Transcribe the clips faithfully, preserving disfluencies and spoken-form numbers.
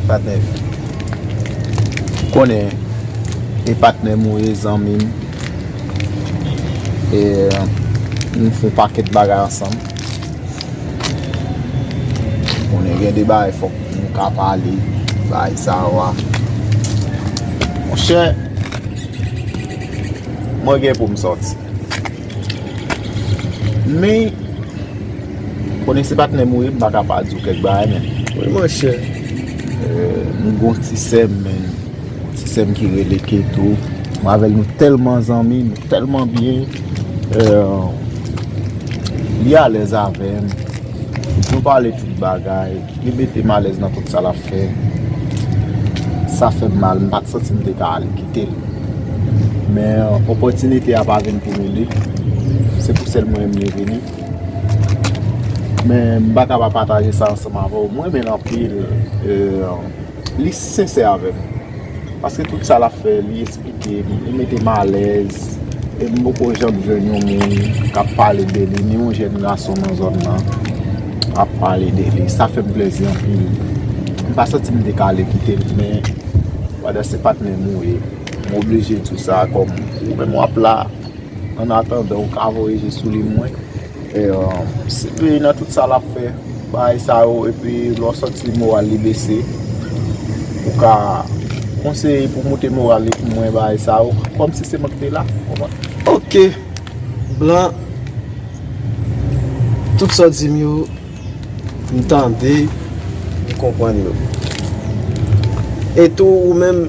Patnè, konnen e patnè m ou ye, zanmi m. E nou fè yon pakèt bagay ansanm. Konnen gen de bagay fòk nou ka pale, bagay sa yo a. Monchè, mwen gen pou m sòti. Men, konnen se patnè m ou ye, m pa ka pa di w kèk bagay, men. Wi, monchè. Euh, m gon ti sè m, men. Ti sè m ki rele Keto. Mwen avè l, nou tèlman zanmi, nou tèlman byen. Euh, li alèz avè m. Nou pale tout bagay. Li mete m alèz nan tout sa l ap fè. Sa fè m mal. M pa t santi m te ka ale kite l. Men, euh, opòtinite a pa vin pou nou de. Se pou sèl mwen menm li vini. Men, m pa ka pa pataje sa ansanm avè w. Mwen renmen l anpil. Euh, li sensè avè m. Paske tout sa l ap fè, li esplike m, li mete m alèz. E m poko janm jwenn yon moun k ap pale de li, ni yon jèn gason nan zòn nan ap pale de li. Sa fè m plèzi anpil. M pa santi m te ka ale kite l, men pandan se patnè m ou ye, m oblije di w sa kòm ou menm w ap la. An atandan, ou ka voye je sou li mwen. E, euh, se, e nan tout sa l ap fè, bagay sa yo, epi lè w santi moral li bese, ou ka konseye pou moute moral li pou mwen, bagay sa yo, kòmsi se mwen ki te la, ou konprann? Ok, Blan, tout sa w di m yo, m tande, m konprann yo. E tou, ou menm,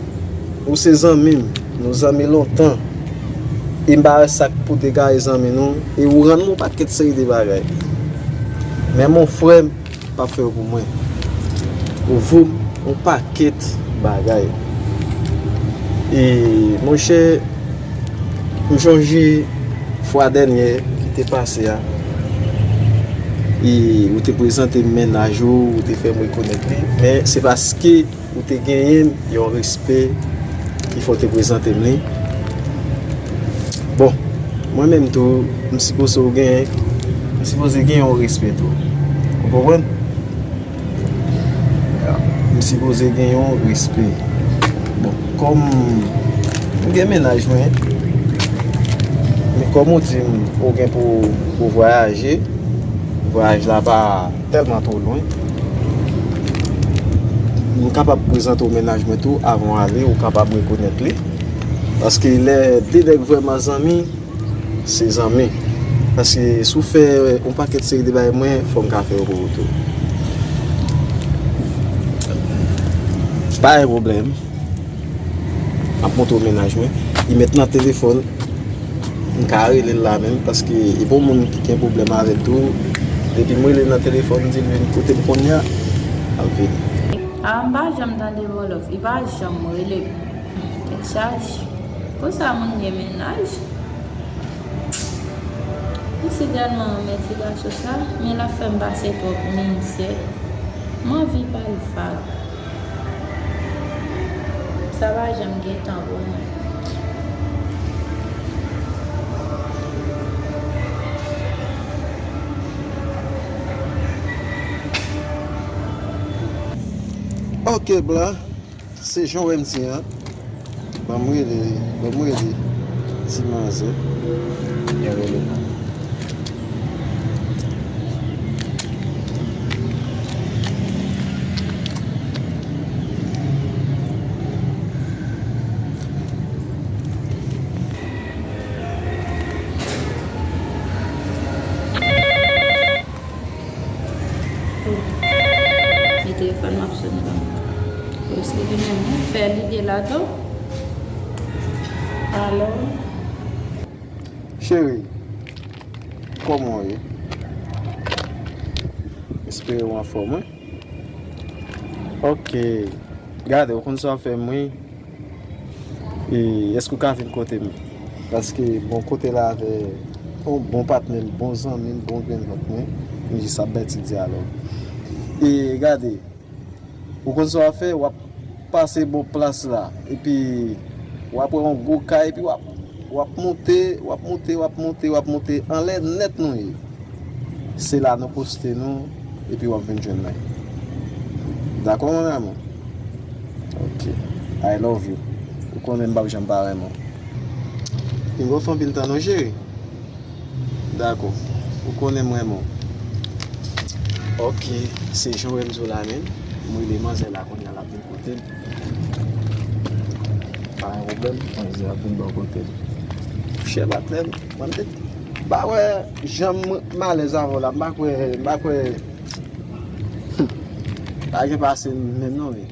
ou se zanmi m, nou zanmi lontan. E m pa wè sa k pou te gaye zanmi nou, e ou rann m yon pakèt seri de bagay. Men mon frè m pa fè yo pou mwen. Ou voye m yon pakèt bagay. E, monchè, m chonje fwa dènyè ki te pase a, e ou te prezante m mennaj ou, ou te fè m rekonèt li. Men se paske ou te genyen yon respè ki fè w te prezante m li. Bon, mwen menm tou, m sipoze w genyen, m sipoze gen yon respè tou. Ou konprann? M sipoze gen yon respè. Bon, kòm m gen mennaj mwen, men kòm ou di m ou gen pou, pou vwayaje, vwayaj la pa tèlman twò lwen, m kapab prezante w mennaj mwen tou avan w ale, ou kapab rekonèt li. Paske lè de nèg vrèman zanmi, se zanmi. Paske si w fè yon pakèt seri de bagay mwen, fò m ka fè yo pou ou tou. Pa gen pwoblèm. M ap montre w mennaj mwen. Li mèt nan telefòn. M ka rele l la menm, paske e pa yon moun ki gen pwoblèm avè l tou. Depi m rele l nan telefòn, m di l vin kote m kounye a, l ap vini. A, m pa janm tande Bòlòf. Li pa janm rele m. Tèt chaje. Konsa moun gen mennaj? M si tèlman renmen ti gason sa, men l ap fè m pase twòp mizè. M anvi ba l vag. Sa pa janm gen tan pou mwen. Ok, Blan. Se jan w wè m di an. Ban m rele, ban m rele ti manzè. Li rele mwen. E telefòn m ap sone la. Yo se li menm, wi. Fè lide la tou. Alo? Cheri, kòman w ye? Espere w anfòm, wi. Ok. Gade, ou konn sa w ap fè m, wi. E èske w ka vin kote m? Paske bon kote la avè yon bon patnè m, bon zanmi m, bon grenn vant mwen, m jis ap bay ti dyalòg. E gade, ou konn sa w ap fè, w ap pase bò plas la, epi w ap wè yon gwo kay, epi w ap, w ap monte, w ap monte, w ap monte, w ap monte, anlè nèt nou ye. Se la nou poste nou, epi w ap vin jwenn mwen. Dakò, mon amour? Ok. I love you. Ou konnen m p ap janm pa renmen w. Pinga w fè anpil tan non, cheri. Dakò. Ou konnen m renmen w. Ok. Se jan w wè m di w la menm. M rele manzè la kounye a, l ap vin kote m. Pa gen pwoblèm. Manzè ap vin bò kote m. Chè batèm. Mwen m te pa wè jan m alèz avè w la. M pa kwè, m pa kwè. Pa gen pase menm non, wi.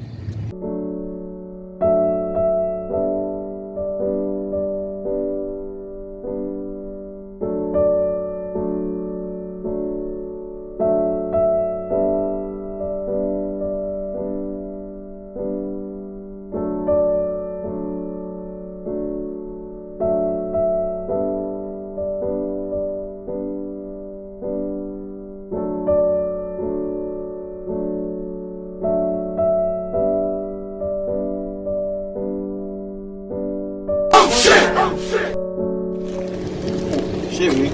Cheri.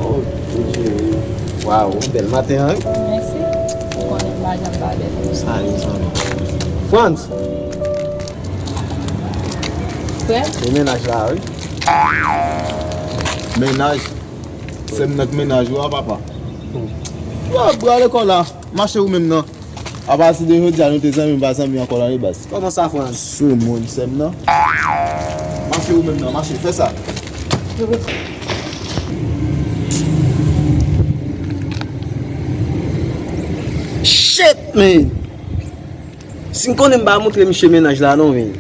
Oh, cheri. Waw, bèl maten an, wi. Mèsi. Ou konnen m pa janm pa bèl. Sa ye, zanmi. Frantz. Frè? E mennaj la, wi. Mennaj. Sè m nan k mennaj ou a, papa. Yo, bra lekòl la. Mache ou menm nan. Apati de jodi a, nou te zanmi, m pa zanmi ankò la, wi, baz. Kòman sa, Frantz? Sou moun, sè m nan. Mache ou menm nan, mache, fè sa. Shit, man! Si m konnen m pa montre misye mennaj la non, men.